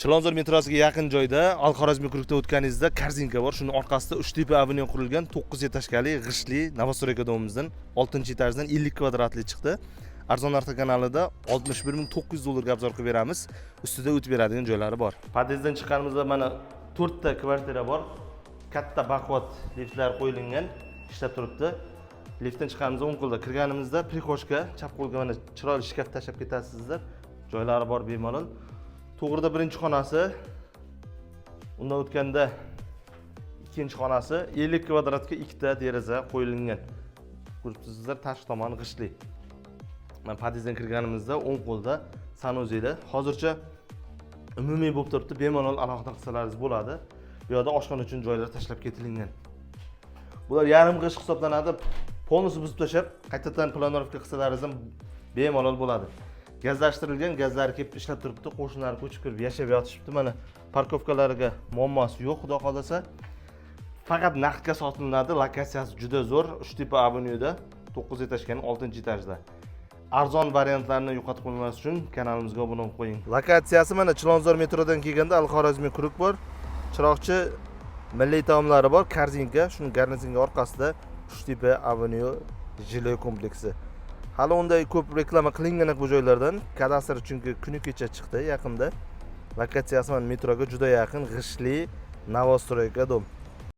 Chilonzor metrosiga yaqin joyda, Al Xorazmiy круг da o'tganingizda Korzinka bor. Shuni orqasida Uchtepa Avenue qurilgan 9 этажка li g'ishtli новостройка дом imizdan 6 etajdan 50 kvadratli chiqdi. Arzon narxda kanalida 61 900 dollarga обзор qilib beramiz. Ustida o'tib beradigan joylari bor. Podyezddan chiqqanimizda mana 4 ta kvartira bor. Katta, baquvvat liftlar qo'yilgan, ishlab turibdi. Liftdan chiqqanimizda o'ng qo'lda, kirganimizda прихожка, chap qo'lga mana chiroyli shkaf tashlab ketasizlar. Joylari bor bemalol. To'g'rida birinchi xonasi, undan o'tganda ikkinchi xonasi, 50 kvadratga ikkita deraza qo'yilgan. Ko'rib turibsizlar, tashqi tomoni g'ishtli. Mana podyezddan kirganimizda o'ng qo'lda санузел i. Hozircha umumiy bo'lib turibdi, bemalol alohida qilsalaringiz bo'ladi. Bu yoqda oshxona uchun joylar tashlab ketilgan. Bular yarim g'isht hisoblanadi. Полностью buzib tashlab, qaytadan планировка qilsalaringiz ham bemalol bo'ladi. Gazlashtirilgan, gazlari kelib ishlab turibdi, qo'shnilar ko'chib kirib yashab yotishibdi. Mana парковка lariga muammosi yo'q, xudo xohlasa. Faqat naqdga sotiladi. Lokatsiyasi juda zo'r. Uchtepa Avenueda 9 этажка ning 6 etajda. Arzon variantlarni yo'qotib qo'ymas uchun kanalimizga obuna bo'lib qo'ying. Lokatsiyasi mana Chilonzor metrodan kelganda Al Xorazmiy круг bor. Chiroqchi milliy taomlari bor, Korzinka, shuni garnizonga orqasida Uchtepa Avenue жилой kompleksi. Hali unday ko'p reklama qilingan bu joylardan. Kadastr chunki kuni kecha chiqdi, yaqinda. Lokatsiyasi mana metroga juda yaqin, g'ishtli новостройка дом.